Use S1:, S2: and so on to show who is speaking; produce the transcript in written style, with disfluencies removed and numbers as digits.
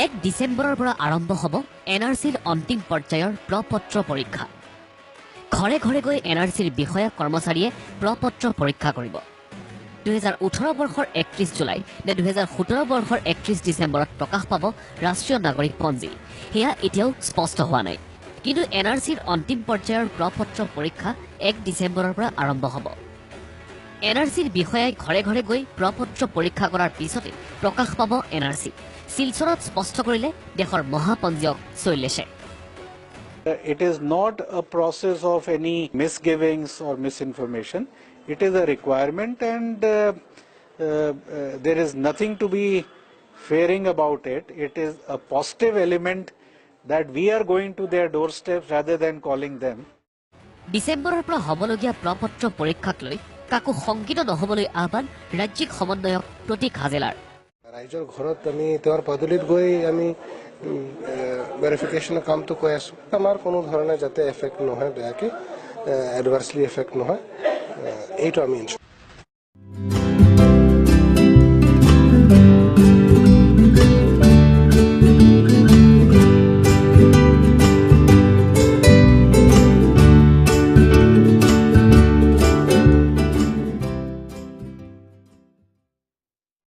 S1: 1 ডিচেম্বৰৰ পৰা আৰম্ভ হ'ব এন আৰ চিৰ অন্তিম পৰ্যায়ৰ প্ৰপত্ৰ পৰীক্ষা। ঘৰে ঘৰে গৈ এন আৰ চিৰ বিষয়া কৰ্মচাৰীয়ে প্ৰপত্ৰ পৰীক্ষা কৰিব। 2018 বৰ্ষৰ 31 জুলাই নে 2017 বৰ্ষৰ 31 ডিচেম্বৰত প্ৰকাশ পাব ৰাষ্ট্ৰীয় নাগৰিক পঞ্জী, সেয়া এতিয়াও স্পষ্ট হোৱা নাই। কিন্তু এন আৰ চিৰ অন্তিম পৰ্যায়ৰ প্ৰপত্ৰ পৰীক্ষা 1 ডিচেম্বৰৰ পৰা আৰম্ভ হ'ব। এন আৰ চিৰ বিষয়াই ঘৰে ঘৰে গৈ প্ৰপত্ৰ পৰীক্ষা কৰাৰ পিছতে প্ৰকাশ পাব এন আৰ চি। শিলচৰত স্পষ্ট কৰিলে দেশৰ মহাপঞ্জীয়ক শৈলেশে।
S2: It is not a process of any misgivings or misinformation. It is a requirement and there is nothing to be fearing about it. It is a positive element that we are going to their doorsteps rather than calling them.
S1: ডিচেম্বৰৰ পৰা হ'বলগীয়া প্ৰপত্ৰ পৰীক্ষাক লৈ কাকো শংকিত নহ'বলৈ আহ্বান ৰাজ্যিক সমন্বয়ক প্ৰতীক হাজেলাৰ।
S3: ৰাইজৰ ঘৰত আমি তেওঁৰ পদূলিত গৈ আমি ভেৰিফিকেশ্যনৰ কামটো কৈ আছোঁ। আমাৰ কোনো ধৰণে যাতে এফেক্ট নহয়, বেয়াকৈ এডভাৰ্চলি এফেক্ট নহয়, এইটো আমি ইনশ্যোৰ